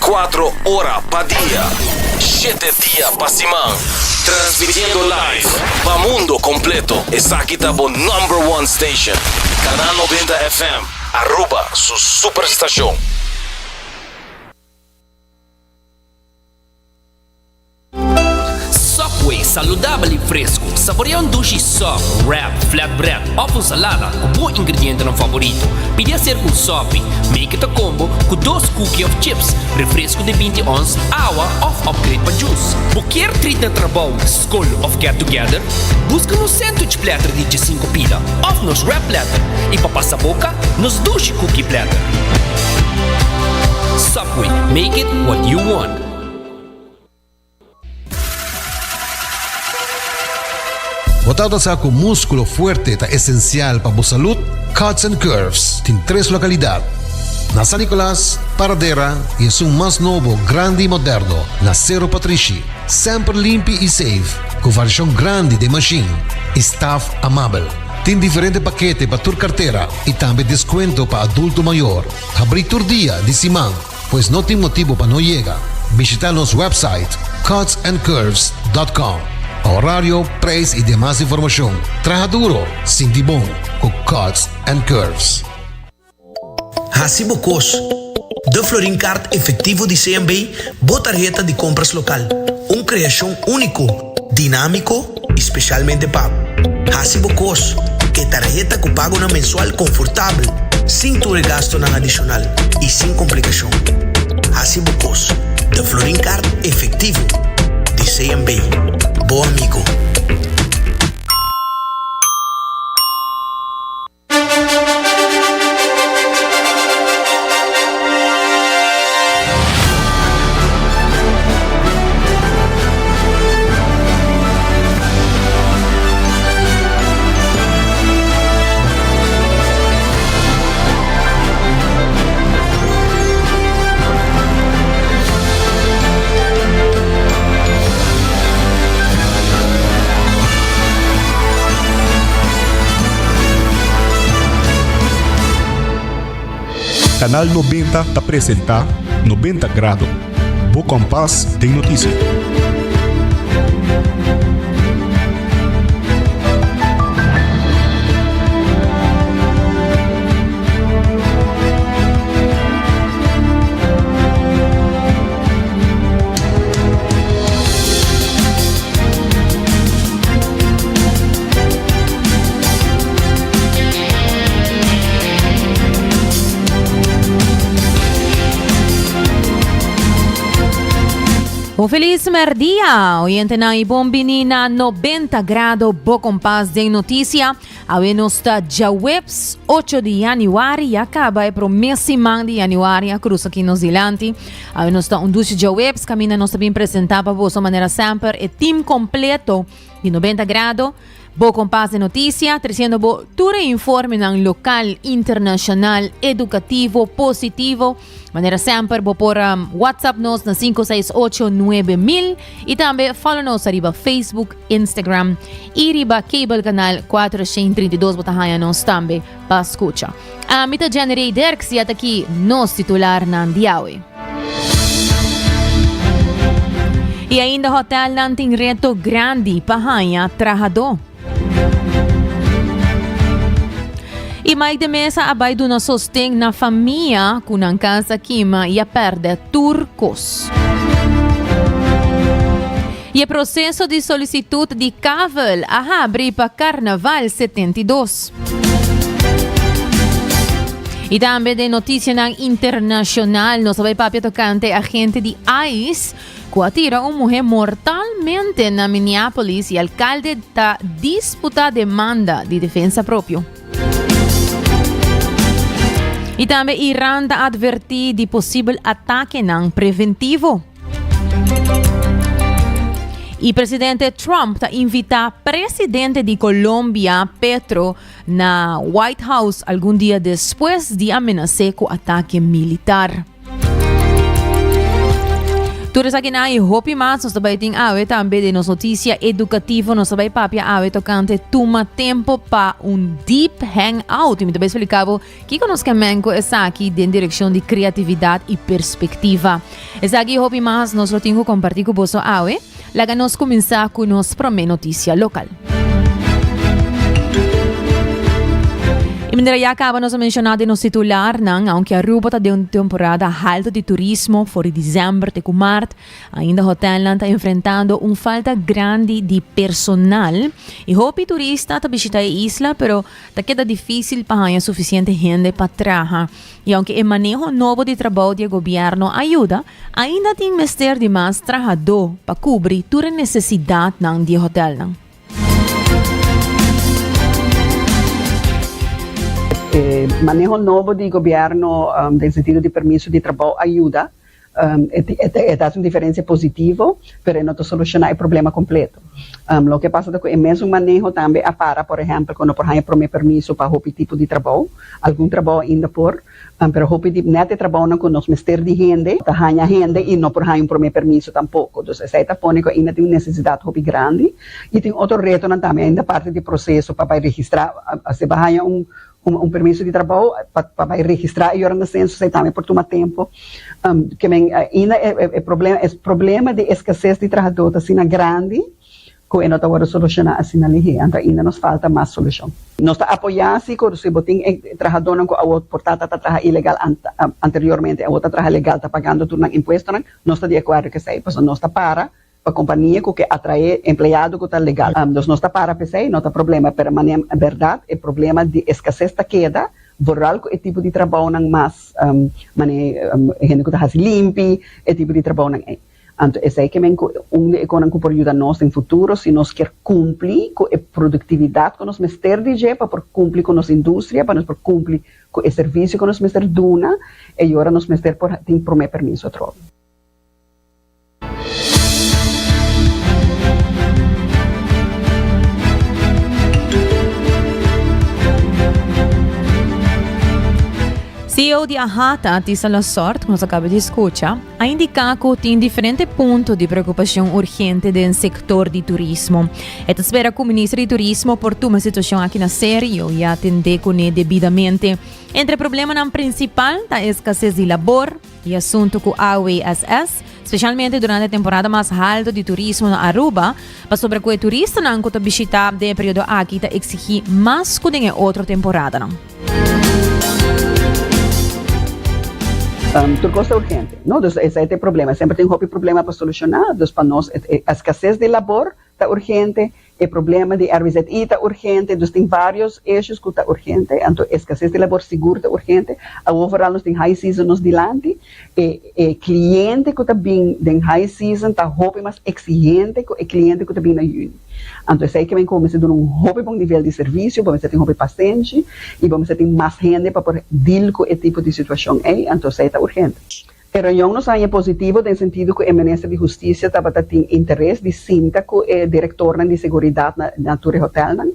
24 ora pa dia, shete dia pa siman. Transmitiendo live pa mundo completo. Esaki ta bo number one station. Canal 90 FM, Aruba su superstacion. Subway, saludabel y fresco. Saborea un dushi sub, wrap, flatbread of un salada cu bo ingredientenan favorito. Pidi acer cu un sopi. Make it a combo cu dos cookie of chips, refresco di binti ons, awa of upgrade pa juice. Bo kier treat na trabou, scol of get together? Busca nos sandwich platter di djesinco pida of nos wrap platter y pa pasa boca, nos dushi cookie platter. Subway, make it what you want. Bo tabata sa ku múskulo fuerte ta esensial pa bo salud? Cuts and Curves tin tres lokalidat, na San Nicolas, Paradera i esun mas nobo, grandi i moderno, na Sero Patrishi. Semper limpi i safe, ku variashon grandi den mashin i staf amabel. Tin diferente pakete pa tur kartera i tambe deskuento pa adulto mayor. Habrí tur dia di siman. Pues no tin motibo pa no yega. Bishita nos website cutsandcurves dot com pa horario, prijs y demas informacion. Traha duro, sinti bon cu Cuts and Curves. Hasi bo kos. De Florin Card Efectivo di CMB, bo tarheta di compras local. Un creacion unico, dinamico y specialmente pa bo. Hasi bo kos. E tarheta ku pagonan mensual konfortabel, sin tur e gastonan adishonal i sin komplikashon. Hasi bo kos. De Florin Card Efectivo di CMB. Bo amigo. Canal 90 ta presenta 90 Grado, bo kompas den noticia. Un feliz merdia, oyentenan y bon bini na 90 grado bo kompas den noticia. Awe nos ta djaweps 8 di januari, ya caba e prome siman di januari a cruza aki nos dilanti. Awe nos ta un dushi djaweps, caminda nos ta bin presenta pa boso manera semper e team completo di 90 grado. Bo Kompas de Noticia, treciendo bo tur e informenan local, internacional, educativo, positivo. Manera semper bo por um, WhatsApp nos na 568 9000 y tambe follow nos ariba Facebook, Instagram y riba cable canal 432 bo ta haya nos tambe pa scucha. Ami ta Jenny Derks y aki nos titularnan di awe. Y ainda hotelnan tin reto grandi pa haña trahadó. Y Mike de Meza a bai duna sosten na famia cu nan casa kima y a perde tur cos. Y e proceso di solicitud di kavel a habri pa Carnaval 72. Y tambe den noticianan internacional nos a bay papia tocante agente di ICE cu a tira un muher mortalmente na Minneapolis y alcalde ta disputa demanda di defensa propio. Y tambe Iran ta adverti di posibel atakenan preventivo. Y presidente Trump ta invita presidente di Colombia, Petro, na White House algun dia despues di amenas'é ku atake militar. Tur esakinan y hopi mas nos ta bay tin awe tambe den nos noticia educativo. Nos ta bay papia awe tocante tuma tempo pa un deep hangout. Y mi ta bay explica bo kico nos ke men cu esaki den direccion di creatividad y perspectiva. Esaki y hopi mas nos lo tin cu comparti cu boso awe. Laga nos cuminsa cu nos prome noticia local. Y manera ya caba nos a menciona den nos titularnan, aunke Aruba ta den un temporada halto di turismo for di december te cu maart, ainda hotelnan ta enfrentando un falta grandi di personal. Y hopi turista ta bishita e isla, pero ta keda dificil pa haya suficiente hende pa traha. Y aunke e maneho nobo di trabou di e gobierno a yuda, ainda tin mester di mas trahadó pa kubri tur e nesesidatnan di e hotèlnan. E maneho nobo di gobierno den sentido di permiso di trabou a yuda. E ta haci un diferencia positivo, pero e no ta soluciona e problema completo. Loke pasa ta cu e mesun maneho tambe a para, por ehempel, cu no por haña prome permiso pa hopi tipo di trabou. Algun trabou ainda por, pero hopi di net e trabounan cu nos mester di hende, ta haña hende y no por haña un prome permiso tampoco. Dus esey ta pone cu ainda tin un necesidad hopi grandi. Y tin otro retonan tambe ainda parti di proceso pa bay registra, si bo haña un Un permiso di trabou pa pa bai registrá e yora na senso esei tambe por tuma tempu. Ke men ainda e problema e problema di eskases di trahadó ta asina grandi ku e no ta wòrdu solushoná asina lihé. Anto ainda nos falta mas solushon. Nos ta apoyá si ku si bo tin e trahadónan ku awor por ta ta traha ilegal anteriormente awor ta traha legal ta pagando tur nan impuestonan nos ta di akuerdo ku esei pasobra nos ta para Pa kompania ku ke atraé empleado ku ta legal. Dus nos ta para p'esei, no ta problema, pero manera bèrdat e problema di eskases ta keda, vooral ku e tipo di trabounan mas manera hende ku ta hasi limpi, e tipo di trabounan ei. Anto esei ke men ku un di e konan ku por yuda nos den futuro si nos kier kumpli ku e produktividat ku nos mester di dje pa por kumpli ku nos industria, pa nos por kumpli ku e servisio ku nos mester duna, e yora nos mester por tin promé permiso atrobe. CEO di AHATA, Tisa Lasort, ku nos a kaba di skucha, a indiká ku tin diferente punto di preokupashon urgente den sektor di turismo. E ta spera ku Minister di Turismo por tuma e situashon aki na serio i atendé kuné debidamente. Entre problemanan prinsipal ta eskases di labor, E asunto cu AWSS, specialmente durante e temporada mas halto di turismo na Aruba, pasobra cu e turistanan cu ta bishita den e periodo aki ta exigi mas cu den e otro temporadanan. Tur cos ta urgente, no? Dus esei ta e problema. Semper tin hopi problema pa soluciona. Dus pa nos e escasez di labor ta urgente, E problema di RWZI ta urgente, dus tin varios issues cu ta urgente, anto escasez di labor sigur ta urgente. Awor vooral nos tin high season nos dilanti, e e cliente cu ta bin den high season ta hopi mas exigente cu e cliente cu ta bin na juni. Anto esey ke men cu bo mester duna un hopi bon nivel di servicio, bo mester tin hopi pasenshi y bo mester tin mas hende pa por deal cu e tipo di situacion ey, anto esey ta urgente. E reunion nos haña positivo den sentido cu e Minister di Husticia tabata tin interes di sinta cu e directornan di seguridad na na tur e hotelnan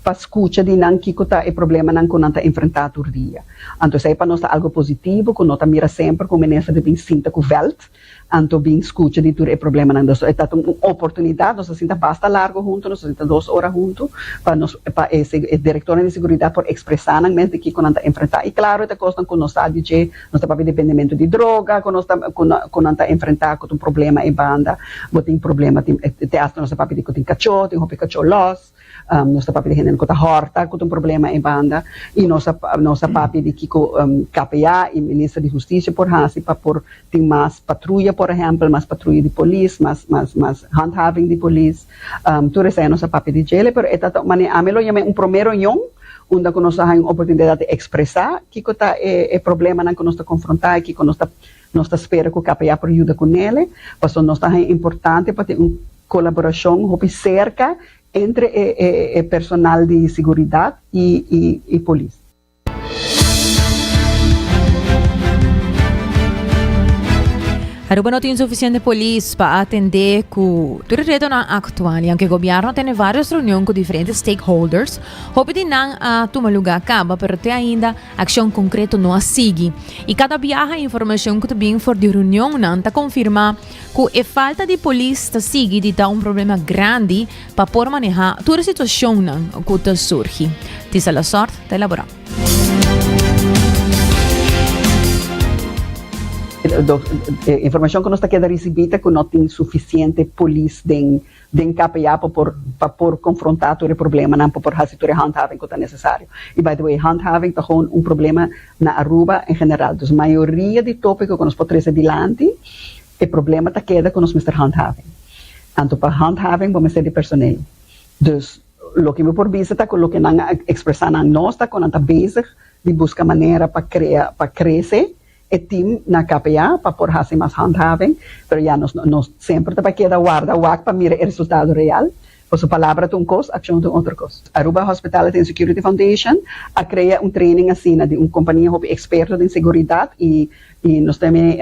pa scucha di nan kico ta e problemanan cu nan ta enfrenta tur dia. Anto esey pa nos ta algo positivo cu no ta mira semper cu Minister ta bin sinta cu veld anto bin scucha di tur e problemanan. Dus e ta un oportunidad, nos a sinta basta largo hunto, nos a sinta dos ora hunto pa nos pa e e directornan di seguridad por expresa nan mes di kico nan ta enfrenta. Y claro e ta cosnan cu nos sa di dje. Nos ta papia di bendementu di droga ku nos ta ku nan ta enfrentá ku ta un problema e banda. Bo tin problema tin te asta nos ta papia di ku tin kachó, tin hopi kachó lòs. Nos ta papia di hendenan ku ta hòrta ku ta un problema e banda. I nos a nos a papia di kiko KPA i Minister di Hustisia por hasi pa por tin mas patruya por ehèmpel, mas patruya di polis, mas mas mas handhaving di polis. Tur esei nos a papia di djele pero e ta ta manera ami lo yam'é un promé reunion unda ku nos a haña un oportunidat di ekspresá kiko ta e problemanan ku nos ta konfrontá i kiko nos ta nos ta spera ku KPA por yuda ku nele, pasobra nos ta haña importante pa tin un kolaborashon hopi serka entre e e personal di siguridat i i polis. Aruba no tin suficiente polis pa atende cu tur e retonan actual y aunke gobierno a tene varios reunion cu diferente stakeholders, hopi di nan a tuma luga caba pero te ainda accion concreto no a sigui. Y cada biaha informacion cu ta bin for di reunionnan ta confirma cu e falta di polis ta sigui di ta un problema grandi pa por maneha tur e situacionnan cu ta surgi. Tisa Lasort ta elabora. E informacion cu nos ta keda ricibi ta cu no tin suficiente polis den den KPA pa por pa por confronta tur e problemanan, pa por haci tur e handhaving cu ta necesario. Y by the way, handhaving ta gewoon un problema na Aruba en general. Dus mayoria di topico cu nos por trece dilanti, e problema ta keda cu nos mester handhaving. Anto pa handhaving bo mester di personeel. Dus Loke mi por bisa ta ku loke nan a ekspresá na nos ta ku nan ta bezig di buska manera pa krea pa krese e tim na KPA pa por hasi mas handhaving, pero ya nos nos semper ta bai keda warda wak pa mira e resultado real, pasobra palabra ta un kos, akshon ta un otro kos. Aruba Hospitality and Security Foundation a krea un training asina di un kompania hopi eksperto den seguridat i I nos ta mi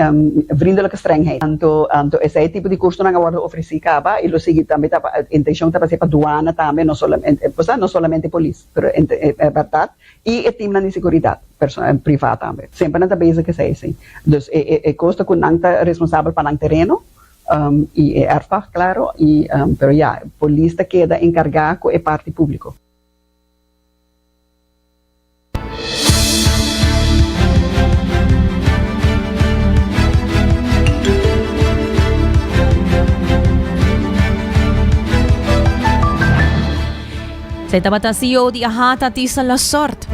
vriendelijke strengheid. Anto anto esei tipo di cursonan a wordo ofreci caba y lo sigui tambe ta pa intencion ta pa ser pa duana tambe no solamente bo sa no solamente polis pero e berdad y e teamnan di seguridad perso priva tambe semper nan ta bezig cu esei si dus e e e cos ta cu nan ta responsabel pa nan tereno y e erfpacht claro y pero ya polis ta keda encarga cu e parti publico. Zij tabata CEO di AHATA Tisa Lasort.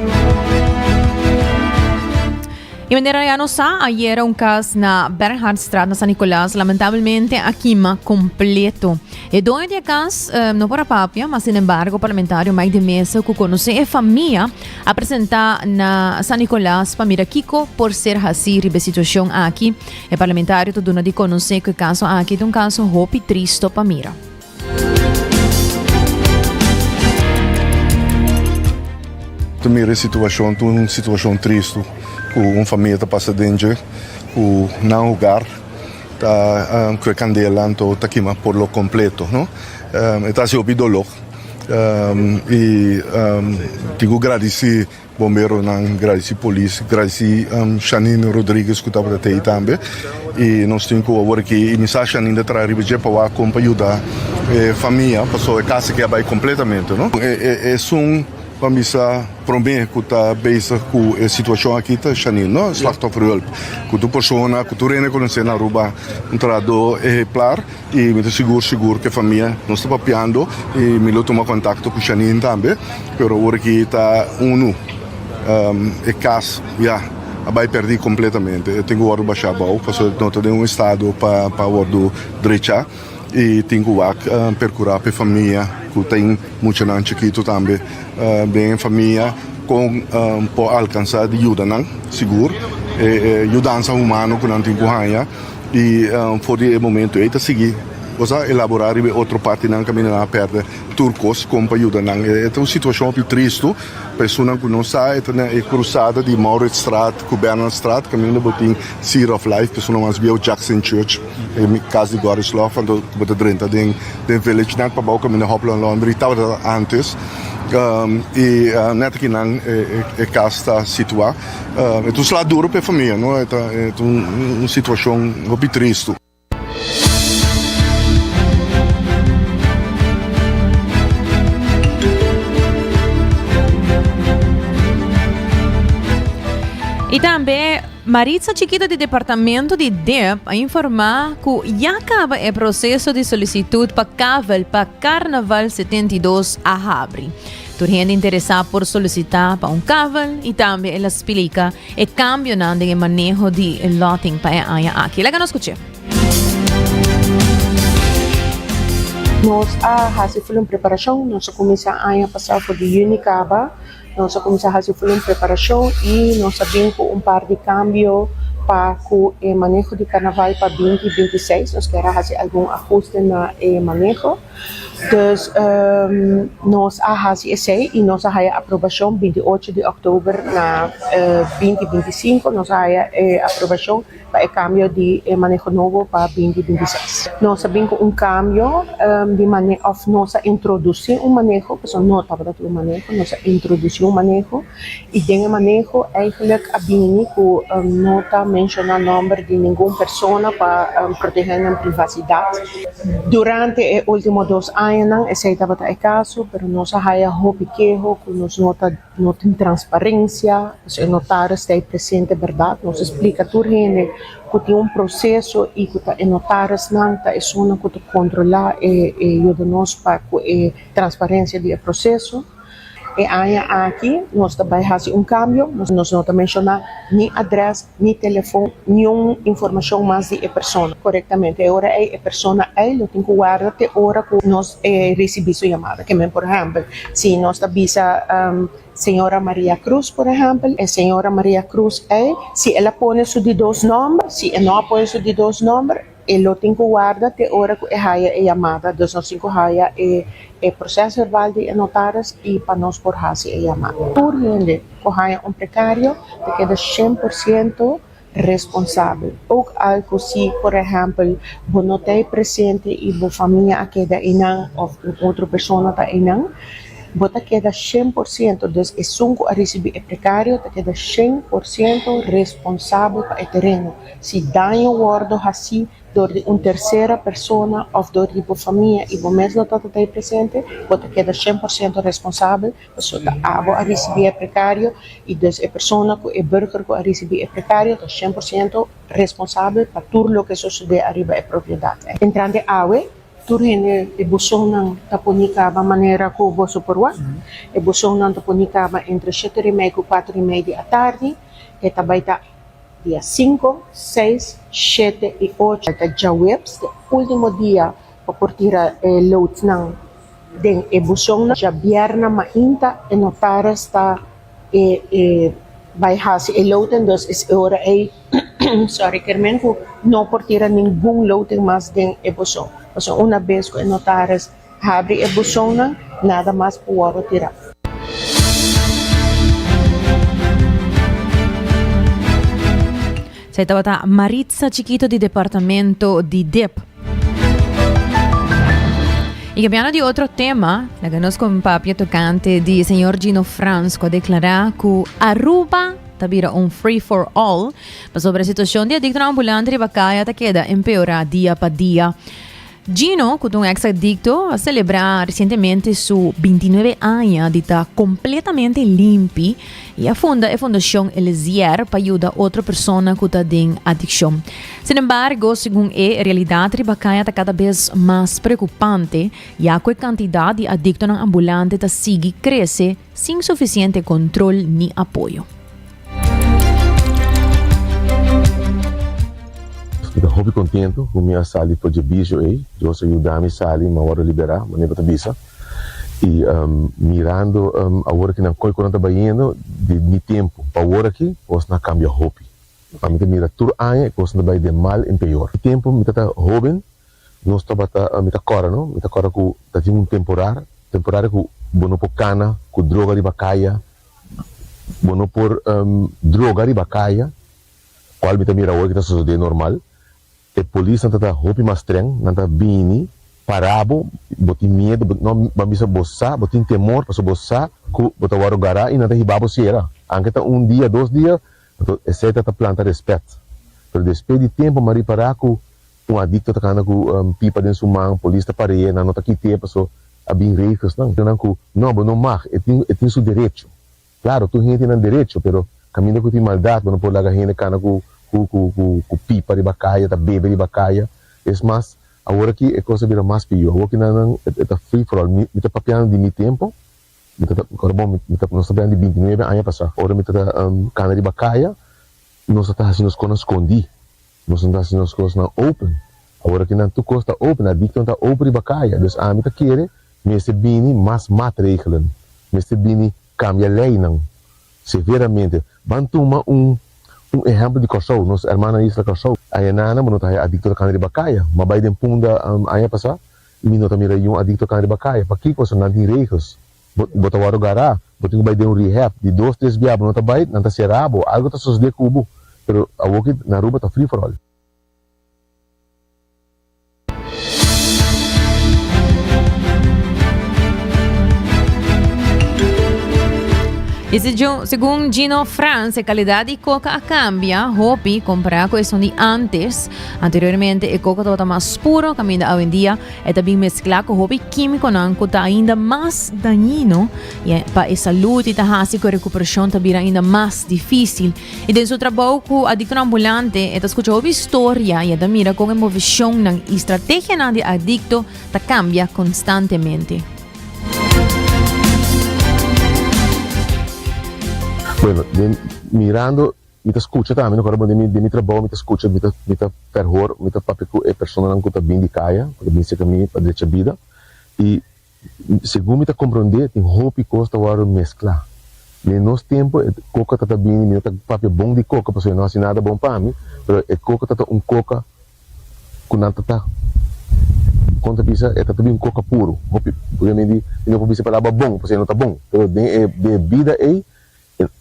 Y manera ya nos sa, ayer un cas na Bernhardstraat na San Nicolas lamentablemente a kima completo. E doño di e cas no por a papia, ma sin embargo parlamentario Mike de Meza cu conoce e famia a presenta na San Nicolas pa mira kico por ser haci riba e situacion aki. E parlamentario ta duna di conoce cu e caso aki ta un caso hopi tristo pa mira. Ta mira e situacion ta un situacion tristo cu un famia ta pasa den dje cu nan hogar ta cu e candela anto ta kima por lo completo no e ta haci hopi dolor y tin cu gradici Bomberonan gradici polis, gradici Shanine Rodriguez cu tabata tey tambe y nos tin cu awor aki y mi sa Shanine ta traha riba dje pa wak con pa yuda e famia pasobra e cas aki a bay completamente no. Esun pa bisa prome cu ta bezig cu e situacion aki ta Shanine no, slachtofferhulp cu tur persona cu tur hende conoce na Aruba un trahador ehemplar. Y mi ta sigur sigur cu e famia nos ta papiando y mi lo tuma contacto cu Shanine tambe, pero awor aki ta unu e cas ya a bay perdi completamente, e tin cu wordo basha abao pasobra no ta den un estado pa pa wordo drecha y tin cu wak percura pa e famia cu tin muchanan chikito tambe den e famia con por alcansa di yuda nan sigur e yudansa humano cu nan tin cu haya. I for di e momento ei ta sigui bo sa elaborá riba e otro partinan kaminda nan a pèrdè tur kos kon pa yuda nan. E ta un situashon hopi tristu pa esunnan ku no sa e ta na e krusada di Mauritsstraat ku Bernhardstraat kaminda bo tin Seed of Life pa esunnan mas bieu Jackson Church e kas di Gorislov anto ku bo ta drenta den den village net pabou kaminda Hopland Laundry tabata antes i net akinan e kas ta situá. E ta un sla duro pa e famia, no? E ta e ta un un situacion hopi tristu. Y tambe Maritza Chiquito di Departamento di dip a informa cu ya caba e proceso di solicitud pa kavel pa Carnaval 72 a habri. Tur hende interesá por solisitá pa un kavel i tambe el a splika e kambionan den e maneho di lotting pa e aña aki. Laga nos skuch'é. Nos a hasi ful un preparashon, nos a kuminsá aña pasá for di yüni kaba, nos a kuminsá hasi ful un preparashon i nos a bin ku un par di kambio. pa ku e maneho di karnaval pa binti 26. Nos kier a hasi algun ahuste na e maneho. Dus nos a hasi esei i nos a haya aprobashon 28 di òktober na 2025 nos a haya e aprobashon pa e kambio di e maneho nobo pa 2026. Nos a bin ku un kambio di mane òf nos a introdusí un maneho, pasobra no tabata tin un maneho, nos a introdusí un maneho i den e maneho eigentlik a bini ku no ta menshoná nòmber di ningun persona pa protehé nan privasidat. Durante e último dos añanan esei tabata e kaso, pero nos a haya hopi keho ku nos no ta no tin transparencia, pasobra e notaris ta ei presente berdad. Nos a splica tur hende cu tin un proceso y cu ta e notarisnan ta esunnan cu ta controla e e yuda nos pa cu e transparencia di e proceso. E aña aki nos ta bay haci un cambio, nos no ta menciona ni adres, ni telefon, niun informacion mas di e persona. Corectamente e ora ey e persona ey lo tin cu warda te ora cu nos ricibi su yamada. Ke men por ehempel si nos ta bisa señora Maria Cruz por ehempel, e señora Maria Cruz ey si el a pone su di dos nomber, si e no a pone su di dos nomber e lo tin cu warda te ora cu e haya e yamada. Dus nos tin cu haya e e proces verbal di e notaris y pa nos por haci e yamada. Tur hende cu haya un precario ta keda 100% responsabel. Ook al cu si por ehempel bo no ta ei presente y bo famia a keda einan of un otro persona ta einan, bo ta keda 100%, dus esun cu a ricibi e precario ta keda 100% responsabel pa e tereno. Si daño wordo haci dor di un tercera persona of dor di bo famia y bo mes no tabata ei presente, bo ta keda 100% responsabel. Pasobra ta abo a risibí e prekario i dus e persona ku e burger ku a risibí e prekario ta 100% responsabel pa tur loke sosodé ariba e propiedat. Entrante awe, tur hende e buzonnan ta poni kaba manera ku boso por wak. E buzonnan ta poni kaba entre shete i mei ku kuater i mei di atardi. E ta bai ta dia sinku, seis, shete i ocho. Ta djaweps, e ultimo dia pa por tira e loadsnan Den e bushonnan djabièrnè mainta e notaris ta e e bai hasi e loting dus es e ora ei sorry kermen ku no por tira ningun loting mas den e bushon pasobra una bes ku e notaris habri e bushonnan nada mas por wòrdu tirá. Esei tabata Maritza Chiquito di departamento di dip. Y cambiando di otro tema, laga nos con papia tocante di señor Gino Frans, cu a declara cu Aruba ta bira un free for all, pasobra e situacion di adictonan ambulante riba caya ta keda empeora dia pa dia. Gino, cu ta un ex-adicto, a celebra recientemente su 29 aña di ta completamente limpi y a funda e Fundacion Elezier pa yuda otro persona cu ta den adiccion. Sin embargo, segun e, realidad riba caya ta cada bes mas preocupante, ya cu e cantidad di adictonan ambulante ta sigui crece sin suficiente control ni apoyo. Mi ta hopi contento cu mi a sali for dje bicio ey. Dios a yuda mi sali, mi a wordo libera, manera bo ta bisa. Y mirando awor aki nan coy cu nan ta bayendo, di mi tempo pa awor aki, cosnan a cambia hopi. Ami ta mira tur aña e cosnan ta bay den mal en peor. Mi tempo mi ta ta hoben, nos tabata, mi ta corda no, mi ta corda cu ta tin un temporar, temporada cu bo no por cana cu droga riba caya, Bo no por droga riba kaya, kual mi ta mira awor ki ta sosodé normal. E polisnan ta ta hopi mas streng, nan ta bini para bo, bo tin miedu, bo no ban bisa bo sa, bo tin temor pasobra bo sa ku bo ta wòrdu gará i nan ta hiba bo sera. Anke ta un dia, dos dia, anto esei ta ta planta respèt. Pero despues di tempu mi a ripará ku un adikto ta kanda ku pipa den su man, polis ta par'é, nan no ta kit'é pasobra a bin regelsnan nan ku no bo no mag e tin e tin su derecho claro tur hende tin nan derecho pero caminda ku tin maldad bo no por laga hende cana ku ku ku ku ku pipa riba caya ta bebe riba caya es mas awor aki e cos a bira mas pio awor ki nan nan e ta free for all mi mi ta papiando di mi tempo mi ta ora bon mi ta nos ta papiando di 29 aña pasa ora mi ta cana riba caya nos ta ta haci nos cosnan scondi. Nos no ta hasi nos kosnan open. Awor aki nan tur kos ta open, adiktonan ta open riba kaya. Dus ami ta kere mester bini mas maatregelen, mester bini kambia leinan severamente. Ban tuma un. Un ehèmpel di Kòrsou, nos hermana isla Kòrsou. Ayanana bo no ta haya adikto ta kana riba kaya. M'a bai den Punda aña pasá i mi no ta mira yun adikto kana riba kaya. Pakiko? Pasobra nan tin regels. Bo bo ta wòrdu gará, bo tin ku bai den un rehab. Di dos, tres bia bo no ta bai, nan ta será bo. Algu ta sosodé ku bo. Pero awoki na Aruba ta free for all. Y segun Gino Frans, e calidad di coca a cambia hopi compara cu esun di antes. Anteriormente e coca tabata mas puro, caminda awendia e ta bin mezcla cu hopi quimiconan cu ta ainda mas dañino pa e salud y ta haci cu e recuperacion ta bira ainda mas dificil. I den su trabou ku adiktonan ambulante e ta skucha hopi historia i e ta mira kon e moveshonnan i strategianan di adikto ta kambia konstantemente. Bueno, den mirando mi ta skucha tambe, no kòrda bon den mi den mi trabou mi ta skucha mi ta mi ta verhoor mi ta papia ku e personanan ku ta bin di kaya ku ta bin serka mi pa drecha bida i Segun mi ta komprondé tin hopi kos ta wòrdu mesklá. Den nos tempu e koka ta ta bini, mi no ta papia bon di koka pasobra e no hasi nada bon pa mi, pero e koka ta ta un koka ku nan ta ta, kon ta bisa, e ta ta bini un koka puru. Hopi, porque mi di, mi no por bisa e palabra bon pasobra e no ta bon, pero den e den e bida ei,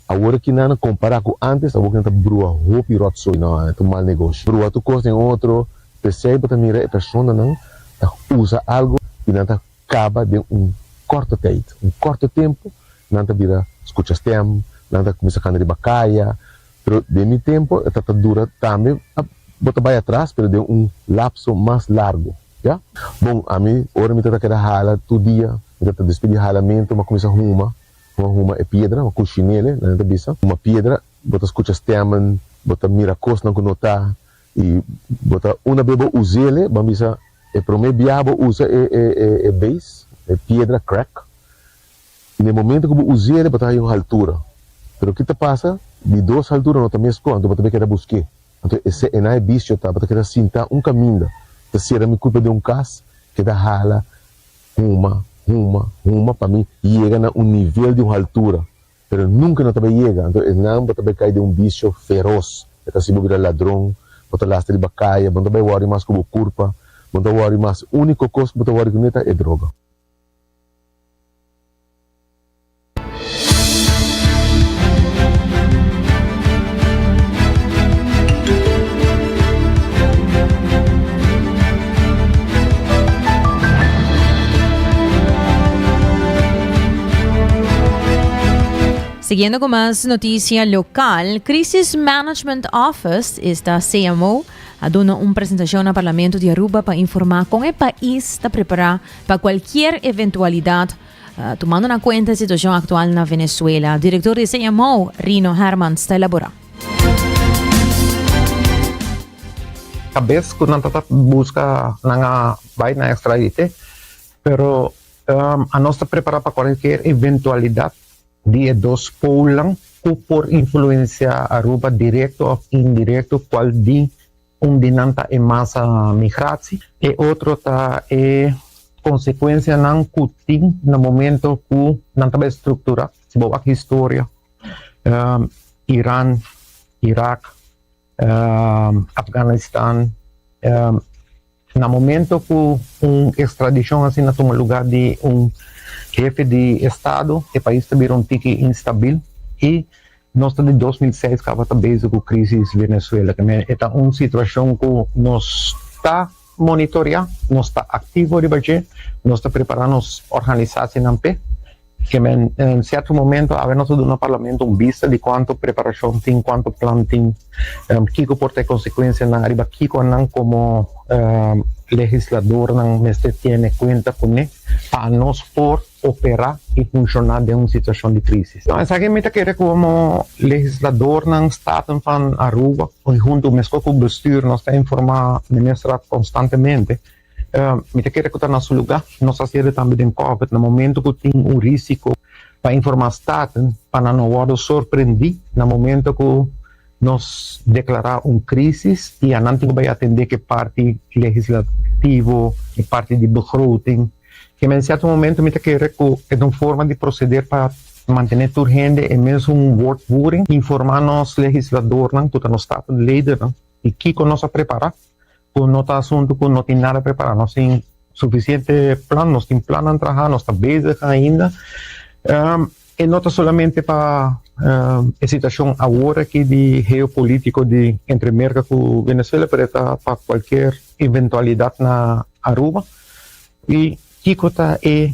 awor aki nan kompará ku ántes, awor ki nan ta brua hopi ròtsoi, no, e ta un mal negoshi. Brua tur kos den otro, P'esei bo ta mira e personanan ta usa algo y nan ta caba den un corto tijd, un corto tempo, nan ta bira scucha stem, nan ta cuminsa canta riba caya, pero den mi tempo e ta ta dura tambe, bo ta bay atras pero den un lapso mas largo, ya. Bon, ami ora mi ta ta keda hala tur dia, mi ta ta despues di halamento mi a cuminsa huma, huma huma e piedra, mi a cushinele, nan ta bisa, huma piedra, bo ta scucha stemmen, bo ta mira cosnan cu no ta. I bo ta una be bo us'ele, ban bisa e prome biaha bo usa e e e base, e piedra crack, na e momento ku bo us'ele bo ta haña un haltura. Pero ki ta pasa, di dos haltura no ta meskos, anto bo ta be keda busk'é. Anto ese e na e bisio ta, bo ta keda sinta un kaminda, ta sera mi kurpa den un kas, keda hala, huma, huma, huma pa mi yega na un nivel di un haltura. Pero nunca no ta bay yega, anto esnan bo ta bay cay den un vicio feroz, e ta haci bo bira ladron, bo ta lastra riba caya, bo no ta bay worry mas cu bo curpa, bo no ta worry mas, unico cos cu bo ta worry cune ta e droga. Siguiendo cu mas noticia local, Crisis Management Office, esta CMO, a duna un presentacion na Parlamento di Aruba pa informa con e pais ta prepara pa cualkier eventualidad, eh, tumando na cuenta e situacion actual na Venezuela. Director di CMO, Rino Hermans, ta elabora. Cabes cu nan ta ta busca nan a bay na extradite, pero Anos ta prepará pa kualkier eventualidat di e dos poolnan ku por influensiá Aruba direkto òf indirekto, kual di un di nan ta e masa migratie, e otro ta e konsekuensianan ku tin na momento ku nan ta bai strukturá. Si bo wak historia, Iran, Irak, Afganistan, Na momento cu un extradicion asina tuma lugar di un hefe di estado, e pais ta bira un tiki instabil y nos ta di 2006 caba ta bezig cu crisis Venezuela. E ta un situacion cu nos ta monitorea, nos ta activo riba dje, nos ta prepara nos organisacionan p'e. Ke men en sierto momento awe nos a duna parlamento un bista di kuantu preparashon tin, kuantu plan tin, kiko por ta e konsekuensianan ariba kiko nan komo legisladornan mester tene kuenta kuné pa nos por operá i funshoná den un situashon di krisis. No, esaki mi ta kere komo legisladornan, Staten van Aruba, huntu meskos ku bestuur nos ta informá ministerraad konstantemente. Mi ta kere ku ta na su lugá. Nos a hasié tambe den Covid, na momento ku tin un risiko pa informá Staten pa nan no wòrdu sorprendí na momento ku nos deklará un krísis i anan tin ku bai atendé ku e parti legislativo, e parti di begroting. Keme en sierto momento mi ta kere ku e ta un forma di proseder pa. Mantené tur hende e mesun woordvoering, informá nos legisladornan ku ta nos statenledennan di kiko nos a prepará, ku no ta asuntu ku no tin nada prepará, nos tin sufisiente plan, nos tin plannan trahá, nos ta bezig ainda. E no ta solamente pa e situashon awor aki di geopolítiko di entre Merka ku Venezuela, pero e ta pa kualkier eventualidat na Aruba. I kiko ta e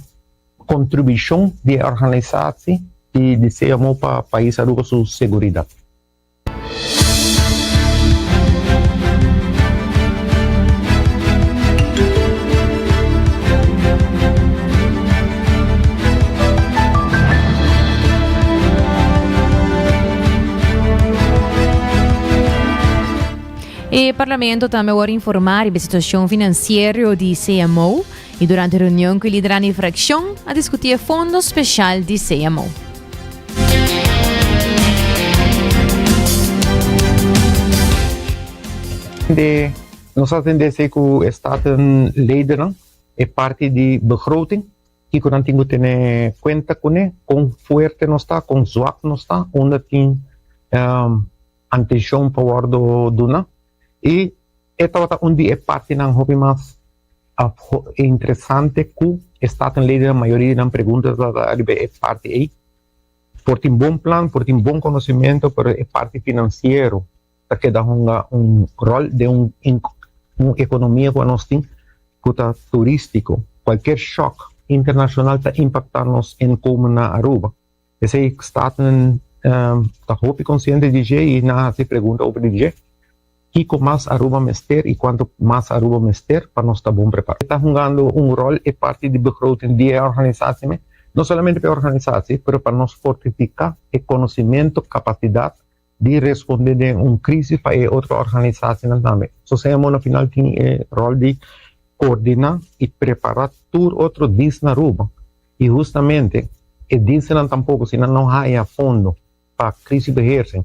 kontribushon di e organisasi di di CMO pa pais Aruba su seguridat? E Parlamento tambe wòrdu informá riba e situashon finansiero di CMO i durante reunion ku e lidernan di frakshon a diskutí e fondo speshal di CMO. De nos a tende esei ku e Statenledennan, e parti di begroting, kiko nan tin ku tene kuenta kuné, kon fuerte nos ta, kon zwak nos ta, unda tin antenshon pa wòrdu duna. I e tabata un di e partinan hopi mas interesante ku e Statenledennan, mayoria di nan pregunta tabata riba e parti ei. Por tin bon plan, por tin bon conocimento, pero e parti financiero ta keda hunga un rol den un un economia cu anos tin cu ta turistico. Cualkier shock internacional ta impacta nos inkomen na Aruba. Esey Staten ta hopi consciente di dje y nan a haci pregunta over di dje. Kiko mas Aruba mester y cuanto mas Aruba mester pa nos ta bon prepara. Ta hungando un rol e parti di begroting di e organisatie me, no solamente pa e organisatie, pero pa nos fortifica e conocimento, capacidad di responde den un crisis pa e otro organisatienan tambe. So CMO na final tin e rol di coordina y prepara tur otro dienst na Aruba y hustamente e dienstnan tampoco si nan no haya fondo pa crisisbeheersing.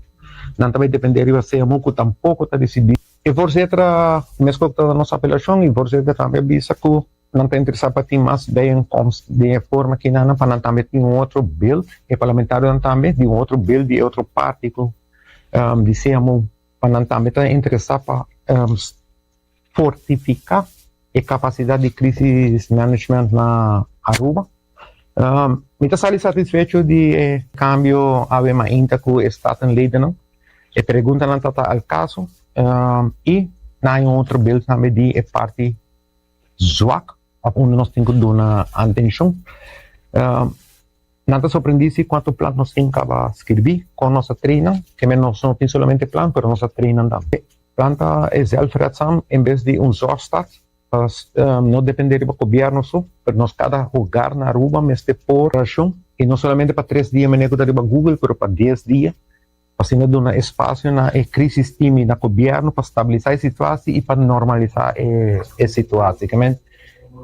Nan ta bay depende riba CMO cu tampoco ta dicidi. E voorzitter a mesco cu ta nos apelacion y voorzitter tambe a bisa cu nan ta interesa pa tin mas bijeenkomst den e forma kinanan pa nan tambe tin un otro beeld, e parlamentarionan tambe, di un otro beeld di e otro parti cu di CMO pa nan tambe ta interesa pa fortifica e capacidad di crisis management na Aruba. Mi ta sali satisfecho di e cambio awe mainta cu e Statenledennan. E preguntanan ta ta al caso y nan hay un otro beeld tambe di e parti zwak of unda nos tin cu duna atencion. Nan ta sorprendí si cuanto plan nos tin caba skirbi, con nos a traina. Keme nos no tin solamente plan, pero nos a traina tambe. Plan ta e zelfredzaam en bes di un zorgstad, pa no depende riba gobierno so, pero nos cada hogar na Aruba mester por racion, y no solamente pa tres dia manera cu ta riba Google, pero pa dies dia, pa asina duna espacio na e crisis team y na gobierno pa stabilisa e situatie y pa normalisa e situatie. Kimen,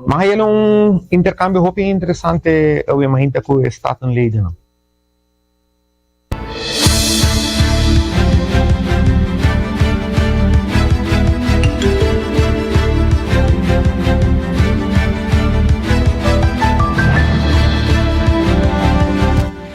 mas a yela un intercambio hopi interesante awe mainta cu e Statenledennan.